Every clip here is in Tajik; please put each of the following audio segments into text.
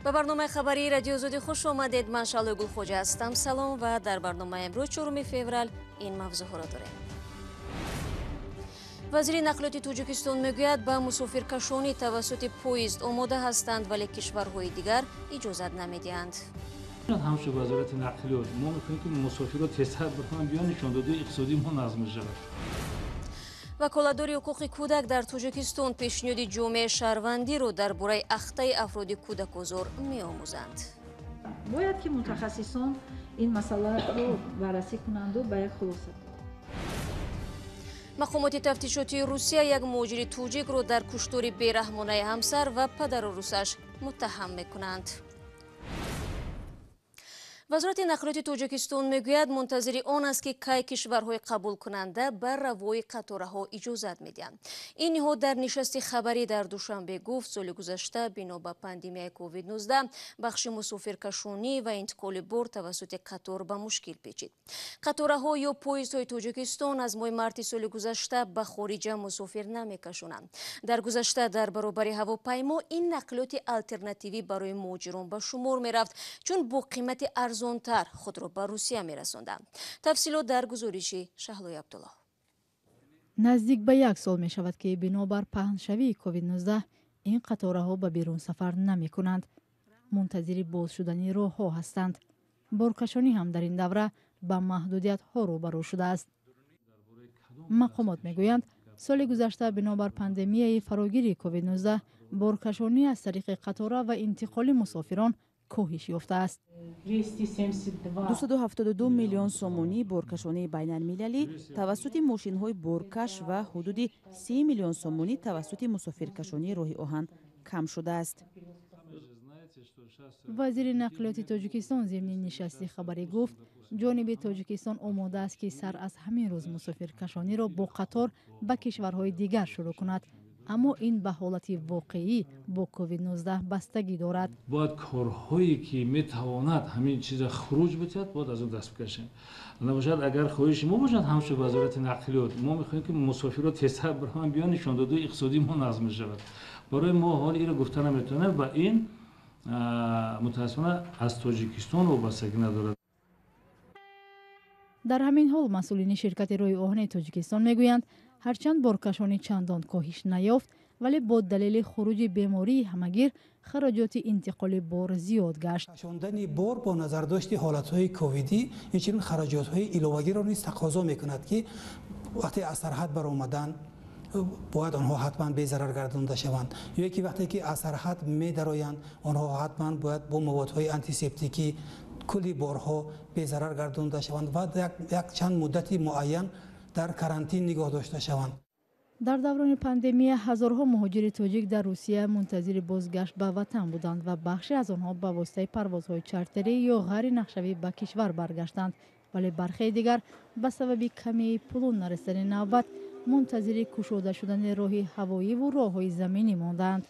Ба барномаи хабарии Радиои Озодӣ хуш омадед. Ман Шаҳлои Гулхоҷа ҳастам. Салом ва дар барномаи имрӯз 4 феврал ин мавзӯъҳоро дорем. Вазири нақлиёти Тоҷикистон мегӯяд, ба мусофиркашонӣ тавассути поезд омода ҳастанд, вале кишварҳои дигар иҷозат намедиҳанд. Ҳамчун вазорати нақлиёт мо мехоҳем, ки мусофирро тезтар бикунанд, биён, нишондодҳои иқтисодии мо назм мешавад. Ваколатдори ҳуқуқи кӯдак дар Тоҷикистон пешниҳоди ҷомеаи шаҳрвандиро дар бораи ахтаи афроди кӯдакозор меомӯзанд. Бояд ки мутахассисон ин масъаларо баррасӣ кунанду ба як хулоса. Мақомоти тафтишотии Русия як муҳоҷири тоҷикро дар куштори бераҳмонаи ҳамсар ва падару русаш муттаҳам мекунанд. Вазорати нақлиёти Тоҷикистон мегӯяд, мунтазири он аст, ки кай кишварҳои қабулкунанда ба равои қатораҳо иҷозат медиҳанд. Ин ниҳод дар нишасти хабарӣ дар Душанбе гуфт, соли гузашта бино ба пандемияи COVID-19 бахши мусофиркашонӣ ва интиқоли бор тавассути қатор ба мушкил печид. Қатораҳо ё поездҳои Тоҷикистон аз моҳи марти соли гузашта ба хориҷа мусофир намекашонанд. Дар гузашта дар баробари ҳавопаймо ин нақлиёти алтернативӣ барои муҳоҷирон ба шумор мерафт, чун бо қимати арзонтар худро ба Русия мерасонданд. Тафсилот дар гузориши Шаҳлои Абдуллоҳ. Наздик ба як сол мешавад, ки бинобар паҳншавии COVID-19 ин қатораҳо ба берун сафар намекунанд, мунтазири боз шудани роҳҳо ҳастанд. Боркашонӣ ҳам дар ин давра ба маҳдудиятҳо рӯбарӯ шудааст. Мақомот мегӯянд, соли гузашта бинобар пандемияи фарогири COVID-19 боркашонӣ аз тариқи қатора ва интиқоли мусофирон коҳиш ёфтааст. 272 миллион сомонӣ боркашонии байналмилалӣ тавассути мошинҳои боркаш ва ҳудуди 30 миллион сомонӣ тавассути мусофиркашонии роҳи оҳан кам шудааст. Вазири нақлиёти Тоҷикистон зимни нишасти хабарӣ гуфт, ҷониби Тоҷикистон омода аст, ки сар аз ҳамин рӯз мусофиркашониро бо қатор ба кишварҳои дигар шурӯъ кунад, аммо ин ба ҳолати воқеӣ бо COVID-19 бастагӣ дорад. Бояд корҳое, ки метавонад ҳамин чиза хуруҷ битиҳад, бояд аз он даст бикашем. Набошад, агар хоҳиши мо бошад, ҳамчун вазорати нақлиёт мо мехоҳем, ки мусофирро тезтар бираванд, биён, нишондодҳои иқтисодии мо назм мешавад. Барои мо ҳол инро гуфта наметавонем ва ин мутаассифона аз Тоҷикистон вобастагӣ надорад. Дар ҳамин ҳол масъулини ширкати роҳи оҳани Тоҷикистон мегӯянд, ҳарчанд боркашонӣ чандон коҳиш наёфт, вале бо далели хуруҷи бемории ҳамагир хароҷоти интиқоли бор зиёд гашт. Кашондани бор бо назардошти ҳолатҳои ковидӣ инчунин хароҷотҳои иловагиро низ тақозо мекунад, ки вақте аз сарҳад баромадан бояд онҳо ҳатман безарар гардонда шаванд, ё ки вақте ки аз сарҳад медароянд, онҳо ҳатман бояд бо маводҳои антисептикӣ кулли борҳо безарар гардонда шаванд ва як чанд муддати муайян дар карантин нигоҳ дошта шаванд. Дар даврони пандемия ҳазорҳо муҳоҷири тоҷик дар Русия мунтазири бозгашт ба ватан буданд ва бахше аз онҳо ба воситаи парвозҳои чартерӣ ё ғайринақшавӣ ба кишвар баргаштанд, вале бархеи дигар ба сабаби камии пулу нарасидани навбат мунтазири кушода шудани роҳи ҳавоиву роҳҳои заминӣ мондаанд.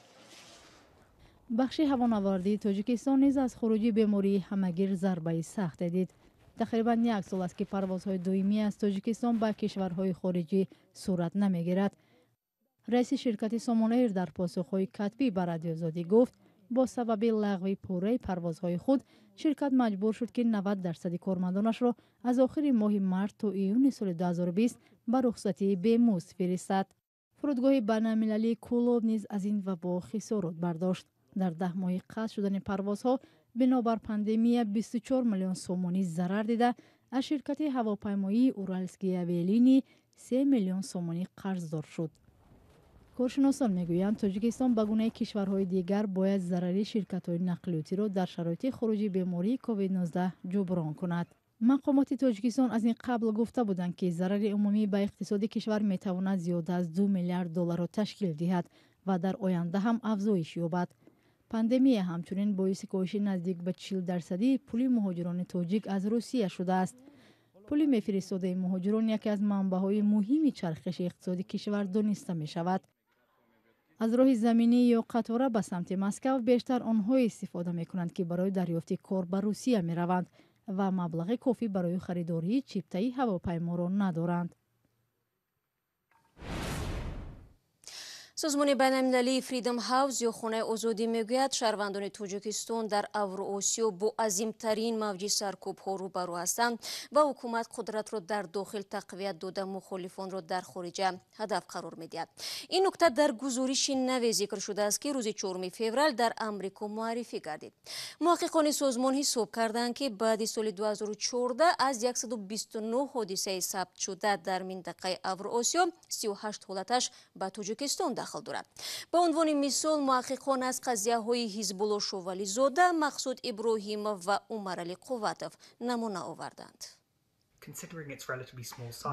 Бахши ҳавонавардии Тоҷикистон низ аз хуруҷи бемории ҳамагир зарбаи сахте дид. Тақрибан як сол аст, ки парвозҳои доимӣ аз Тоҷикистон ба кишварҳои хориҷӣ сурат намегирад. Раиси ширкати Сомонаир дар посухҳои катбӣ ба Радиоозодӣ гуфт, бо сабаби лағви пурраи парвозҳои худ ширкат маҷбур шуд, ки 90% кормандонашро аз охири моҳи март то июни соли 2020 ба рухсатии бемузд фиристад. Фурудгоҳи байналмилалии Кӯлоб низ аз ин вабо хисорот бардошт. Дар 10 моҳи қатъ шудани парвозҳо бинобар пандемия 24 миллион сомонӣ зарар дида, аз ширкати ҳавопаймоии Уральские авиалинии 3 миллион сомонӣ қарздор шуд. Коршиносон мегӯянд, Тоҷикистон ба гунаи кишварҳои дигар бояд зарари ширкатҳои нақлиётиро дар шароити хуруҷи бемории COVID-19 ҷуброн кунад. Мақомоти Тоҷикистон аз ин қабл гуфта буданд, ки зарари умумӣ ба иқтисоди кишвар метавонад зиёда аз 2 миллиард долларро ташкил диҳад ва дар оянда ҳам афзоиш ёбад. Пандемия ҳамчунин боиси коҳиши наздик ба 40% пули муҳоҷирони тоҷик аз Русия шудааст. Пули мефиристодаи муҳоҷирон яке аз манбаъҳои муҳими чархиши иқтисоди кишвар дониста мешавад. Аз роҳи заминӣ ё қатора ба самти Москав бештар онҳое истифода мекунанд, ки барои дарёфти кор ба Русия мераванд ва маблағи кофӣ барои харидории чиптаи ҳавопайморо надоранд. Созмони байналмилалии Freedom House ё Хонаи озодӣ мегӯяд, шаҳрвандони Тоҷикистон дар Авроосиё бо азимтарин мавҷи саркӯбҳо рӯбарӯ ҳастанд ва ҳукумат қудратро дар дохил тақвият дода, мухолифонро дар хориҷа ҳадаф қарор медиҳад. Ин нукта дар гузориши наве зикр шудааст, ки рӯзи 4 феврал дар Амрико муаррифӣ гардид. Муҳаққиқони созмон ҳисоб карданд, ки баъди соли 2014 аз 129 ҳодисаи сабтшуда дар минтақаи Авроосиё 38 ҳолаташ ба Тоҷикистон дахл дорад. Ба унвони мисол, муҳаққиқон аз қазияҳои Ҳизбулло Шовализода, Мақсуд Иброҳимов ва Умаралӣ Қувватов намуна оварданд.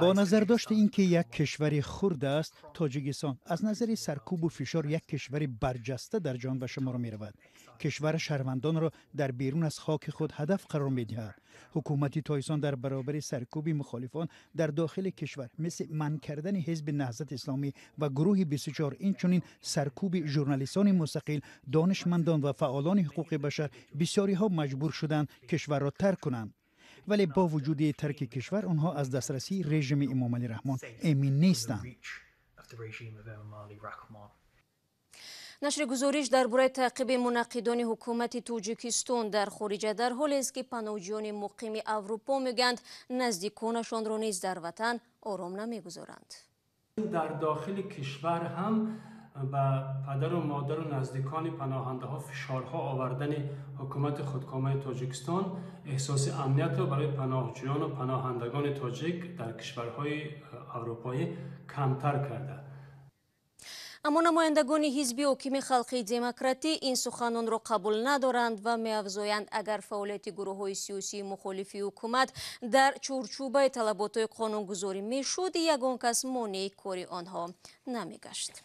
Бо назардошти ин ки як кишвари хурд аст, Тоҷикистон аз назари саркӯбу фишор як кишвари барҷаста дар ҷаҳон ба шумор меравад. Кишвар шаҳрвандонро дар берун аз хоки худ ҳадаф қарор медиҳад. Ҳукумати Тоҷикистон дар баробари саркӯби мухолифон дар дохили кишвар, мисли манъ кардани Ҳизби Наҳзати Исломӣ ва гурӯҳи 24, инчунин саркӯби журналистони мустақил, донишмандон ва фаъолони ҳуқуқи башар, бисёриҳо маҷбур шуданд кишварро тарк кунанд. Вале бо вуҷуди тарки кишвар, онҳо аз дастрасии режими Эмомалӣ Раҳмон эмин нестанд. Нашри гузориш дар бораи таъқиби мунаққидони ҳукумати Тоҷикистон дар хориҷа дар ҳолест, ки паноҳҷӯёни муқими Аврупо мегӯянд, наздиконашонро низ дар ватан ором намегузоранд. Дар дохили кишвар ҳам ба падару модару наздикони паноҳандаҳо фишорҳо овардани ҳукумати худкомаи Тоҷикистон эҳсоси амниятро барои паноҳҷӯёну паноҳандагони тоҷик дар кишварҳои аврупоӣ камтар карда. Аммо намояндагони ҳизби ҳокими Халқии Демократӣ ин суханонро қабул надоранд ва меафзоянд, агар фаъолияти гурӯҳҳои сиёсии мухолифи ҳукумат дар чорчӯбаи талаботҳои қонунгузорӣ мешуд, ягон кас монеи кори онҳо намегашт.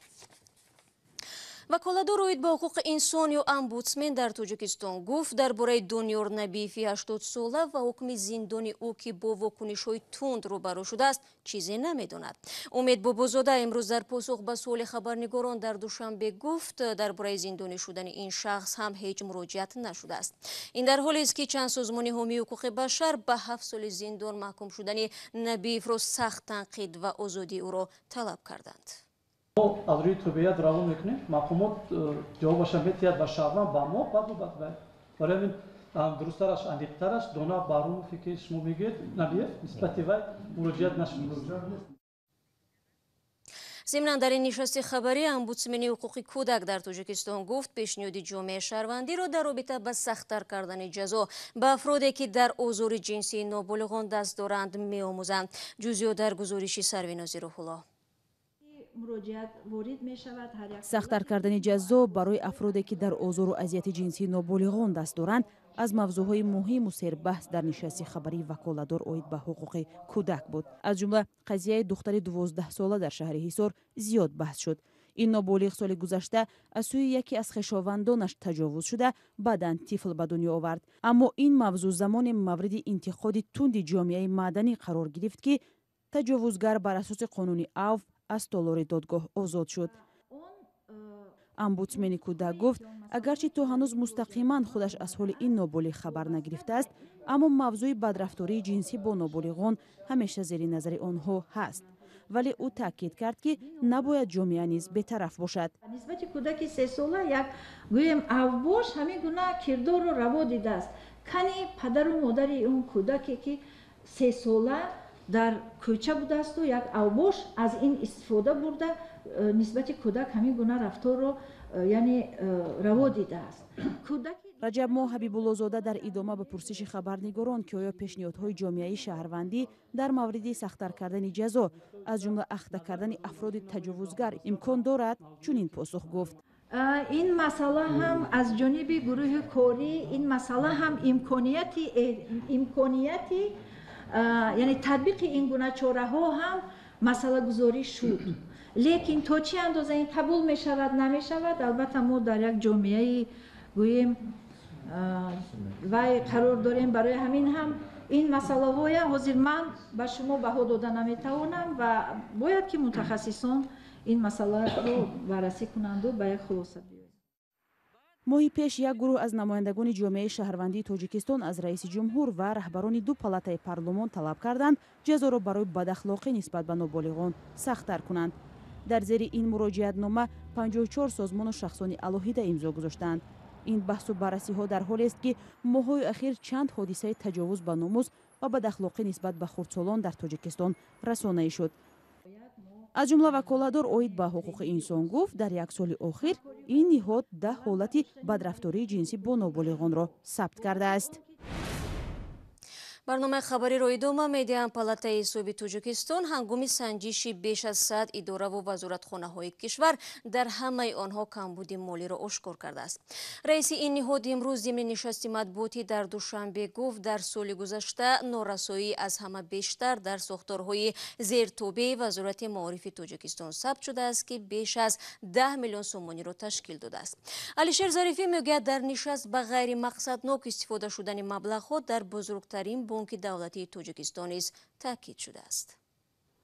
Ваколадор оид ба ҳуқуқи инсон ё омбудсмен дар Тоҷикистон гуфт, дар бораи Дониёр Набиеви 80-сола ва ҳукми зиндони ӯ, ки бо вокунишҳои тунд рӯбарӯ шудааст, чизе намедонад. Умед Бобозода имрӯз дар посух ба суоли хабарнигорон дар Душанбе гуфт, дар бораи зиндонӣ шудани ин шахс ҳам ҳеҷ муроҷиат нашудааст. Ин дар ҳолест, ки чанд созмони ҳомии ҳуқуқи башар ба 7 соли зиндон маҳкум шудани Набиевро сахт танқид ва озодии ӯро талаб карданд. Мо аз рӯи тобеият равон мекунем, мақомот ҷавобаша метиҳад ба шаҳрванд, ба мо, баъду баъд. Барои ҳамин дурусттараш, аниқтараш Дона Барумове, ки шумо мегӯед, Набиев, нисбати вай муроҷиат нашуд. Зимнан дар ин нишасти хабарӣ омбудсмени ҳуқуқи кӯдак дар Тоҷикистон гуфт, пешниҳоди ҷомеаи шаҳрвандиро дар робита ба сахттар кардани ҷазо ба афроде, ки дар озори ҷинсии ноболиғон даст доранд, меомӯзанд. Ҷузъиёт дар гузориши Сарвинози Рӯҳулло. Сахттар кардани ҷазо барои афроде, ки дар озору азияти ҷинсии ноболиғон даст доранд, аз мавзӯъҳои муҳиму сербаҳс дар нишасти хабарии ваколадор оид ба ҳуқуқи кӯдак буд. Аз ҷумла қазияи духтари 12-сола дар шаҳри Ҳисор зиёд баҳс шуд. Ин ноболиғ соли гузашта аз сӯи яке аз хешовандонаш таҷовуз шуда, баъдан тифл ба дунё овард. Аммо ин мавзӯъ замоне мавриди интиқоди тунди ҷомеаи маданӣ қарор гирифт, ки таҷовузгар бар асоси қонуни авф аз толори додгоҳ озод шуд. Омбудсмени кӯдак гуфт, агарчи то ҳанӯз мустақиман худаш аз ҳоли ин ноболиғ хабар нагирифтааст, аммо мавзӯи бадрафтории ҷинсӣ бо ноболиғон ҳамеша зери назари онҳо ҳаст. Вале ӯ таъкид кард, ки набояд ҷомеа низ бетараф бошад. Нисбати кӯдаки 3-сола як гӯем авбош ҳамин гуна кирдорро раво дидааст. Кани падару модари он кӯдаке, ки 3-сола дар кӯча будаасту як авбош аз ин истифода бурда, нисбати кӯдак ҳамин гуна рафторро, яъне раво дидааст. Раҷабмо Ҳабибуллозода дар идома ба пурсиши хабарнигорон, ки оё пешниҳодҳои ҷомеаи шаҳрвандӣ дар мавриди сахттар кардани ҷазо, аз ҷумла ахта кардани афроди таҷовузгар имкон дорад, чунин посух гуфт. Ин масъала ҳам аз ҷониби гурӯҳи корӣ, ин масъала ҳам имконияти, яъне татбиқи ин гуна чораҳо ҳам масъалагузорӣ шуд. Лекин то чӣ андоза ин қабул мешавад, намешавад, албатта мо дар як ҷомеаи гӯем вай қарор дорем. Барои ҳамин ҳам ин масъалаҳоя ҳозир ман ба шумо баҳо дода наметавонам ва бояд ки мутахассисон ин масъаларо баррасӣ кунанду ба як хулоса биёянд. Моҳи пеш як гурӯҳ аз намояндагони ҷомеаи шаҳрвандии Тоҷикистон аз раиси ҷумҳур ва раҳбарони ду палатаи парлумон талаб карданд, ҷазоро барои бадахлоқӣ нисбат ба ноболиғон сахттар кунанд. Дар зери ин муроҷиатнома 54 созмону шахсони алоҳида имзо гузоштаанд. Ин баҳсу баррасиҳо дар ҳолест, ки моҳҳои ахир чанд ҳодисаи таҷовуз ба номус ва бадахлоқӣ нисбат ба хурдсолон дар Тоҷикистон расонаӣ шуд. Аз ҷумла ваколатдор оид ба ҳуқуқи инсон гуфт, дар як соли охир ин ниҳод 10 ҳолати бадрафтории ҷинсӣ бо ноболиғонро сабт кардааст. Барномаи хабариро идома медиҳам. Палатаи ҳисоби Тоҷикистон ҳангоми санҷиши беш аз 100 идораву вазоратхонаҳои кишвар дар ҳамаи онҳо камбуди молиро ошкор кардааст. Раиси ин ниҳод имрӯз зимни нишасти матбуотӣ дар Душанбе гуфт, дар соли гузашта норасоӣ аз ҳама бештар дар сохторҳои зертобеи Вазорати маорифи Тоҷикистон сабт шудааст, ки беш аз 10 миллион сомониро ташкил додааст. Алишер Зарифӣ мегӯяд, дар нишаст ба ғайримақсаднок истифода шудани маблағҳо дар бузургтарин бонки давлатии Тоҷикистон низ таъкид шудааст.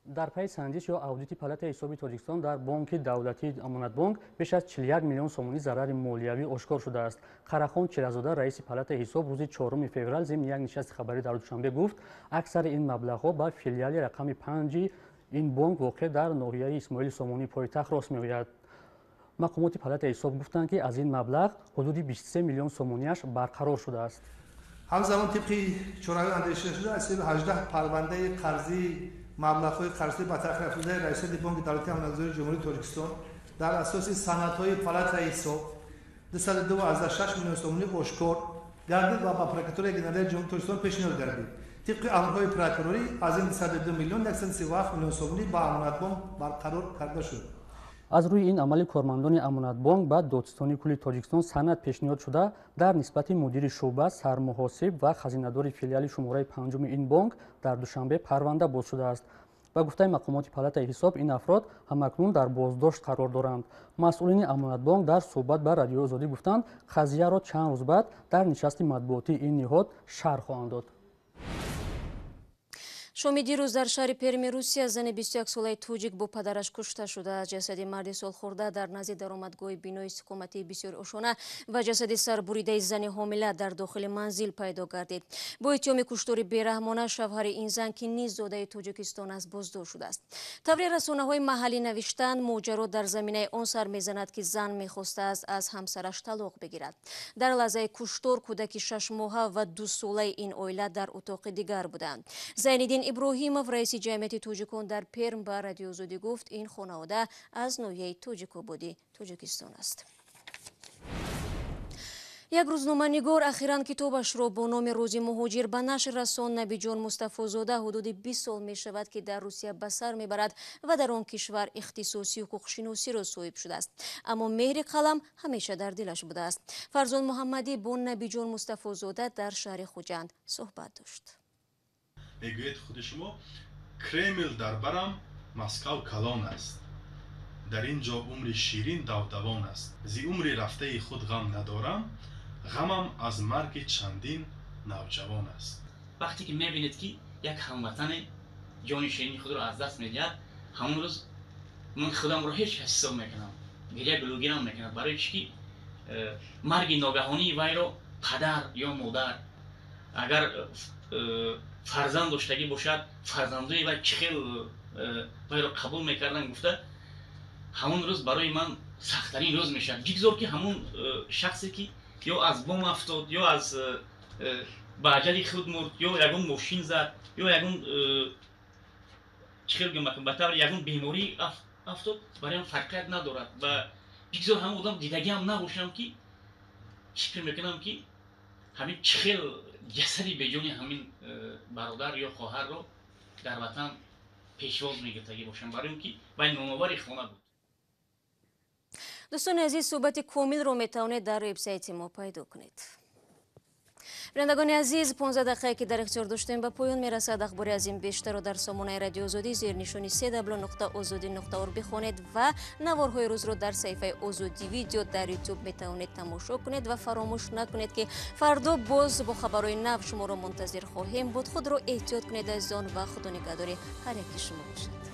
Дар пайи санҷиш ё аудити Палатаи ҳисоби Тоҷикистон дар бонки давлатии Амонатбонк беш аз 41 миллион сомонӣ зарари молиявӣ ошкор шудааст. Қарахон Чилазода, раиси Палатаи ҳисоб, рӯзи 4 феврал зимни як нишасти хабарӣ дар Душанбе гуфт, аксари ин маблағҳо ба филиали рақами 5 ин бонк воқеъ дар ноҳияи Исмоили Сомонии пойтахт рост меояд. Мақомоти Палатаи ҳисоб гуфтанд, ки аз ин маблағ ҳудуди 23 миллион сомониаш барқарор шудааст. Ҳамзамон тибқи чораҳои андешидашуда аз ҳисоби 18 парвандаи қарзии маблағҳои қарзӣ ба таъхир афтодаи Раёсати Бонки давлатии Амонатгузории Ҷумҳурии Тоҷикистон дар асоси санадҳои Палатаи ҳисоб 202,6 миллион сомонӣ ошкор гардид ва ба Прокуратураи Генералии Ҷумҳурии Тоҷикистон пешниҳод гардид. Тибқи амрҳои прокурорӣ аз ин 202 миллион 137 миллион сомонӣ ба Амонатбонк барқарор карда шуд. Аз рӯи ин амали кормандони Амонатбонк ба Додситонии кулли Тоҷикистон санад пешниҳод шуда, дар нисбати мудири шӯъба, сармуҳосиб ва хазинадори филиали шумораи 5 ин бонк дар Душанбе парванда боз шудааст. Ба гуфтаи мақомоти Палатаи ҳисоб, ин афрод ҳамакнун дар боздошт қарор доранд. Масъулини Амонатбонк дар суҳбат ба Радиои Озодӣ гуфтанд, қазияро чанд рӯз баъд дар нишасти матбуотии ин ниҳод шарҳ хоҳанд дод. Шоми дирӯз дар шаҳри Перми Русия зани 21-солаи тоҷик бо падараш кушта шудааст. Ҷасади марди солхӯрда дар назди даромадгоҳи бинои истиқоматии бисёрошона ва ҷасади сарбуридаи зани ҳомила дар дохили манзил пайдо гардид. Бо иттиҳоми куштори бераҳмона шавҳари ин зан, ки низ зодаи Тоҷикистон аст, боздошт шудааст. Таври расонаҳои маҳаллӣ навиштанд, моҷаро дар заминаи он сар мезанад, ки зан мехостааст аз ҳамсараш талоқ бигирад. Дар лаҳзаи куштор кӯдаки 6-моҳа ва 2-солаи ин оила дар утоқи дигар буданд. Зайниддин Иброҳимов, раиси ҷамъияти тоҷикон дар Перм, ба Радиои Озодӣ гуфт, ин хонавода аз ноҳияи Тоҷикободи Тоҷикистон аст. Як рӯзноманигор ахиран китобашро бо номи Рӯзи муҳоҷир ба нашр расон. Набиҷон Мустафозода ҳудуди 20 сол мешавад, ки дар Русия ба сар мебарад ва дар он кишвар ихтисоси ҳуқуқшиносиро соҳиб шудааст. Аммо меҳри қалам ҳамеша дар дилаш будааст. Фарзон Муҳаммадӣ бо Набиҷон Мустафозода дар шаҳри Хуҷанд суҳбат дошт. Мегӯед худи шумо, Кремл дар барам, Москав калон аст, дар ин ҷо умри ширин давдавон аст. Зи умри рафтаи худ ғам надорам, ғамам аз марги чандин навҷавон аст. Вақте ки мебинед, ки як ҳамватане ҷони ширини худро аз даст медиҳад, ҳамон рӯз ман худамро ҳеҷ кас ҳисоб мекунам, гиря гулӯгирам мекунад, барои чӣ ки марги ногаҳонии вайро падар ё модар, агар фарзанд доштагӣ бошад, фарзандои вай чӣ хел вайро қабул мекарданд гуфта, ҳамон рӯз барои ман сахттарин рӯз мешавад. Бигзор ки ҳамон шахсе ки ё аз бом афтод, ё аз ба аҷали худ мурд, ё ягон мошин зад, ё ягон чӣ хел гӯям, ба таври ягон беморӣ афтод, барои ман фарқият надорад. Ва бигзор ҳамон одам дидагиам набошам, ки фикр мекунам, ки ҳамин чӣ хел ҷасади беҷони ҳамин бародар ё хоҳарро дар ватан пешвоз мегирифтагӣ бошам, барои он ки вай номовари хона буд. Дӯстони азиз, суҳбати комилро метавонед дар вебсайти мо пайдо кунед. Бинандагони азиз, 15 дақиқае ки дар ихтиёр доштем ба поён мерасад. Ахбори аз ин бештарро дар сомонаи Радиои Озодӣ зери нишони cw.ozodi.org бихонед ва наворҳои рӯзро дар саҳифаи Озодӣ видео дар YouTube метавонед тамошо кунед ва фаромӯш накунед, ки фардо боз бо хабарҳои нав шуморо мунтазир хоҳем буд. Худро эҳтиёт кунед азизон ва худонигаҳдори ҳар яки шумо бошад.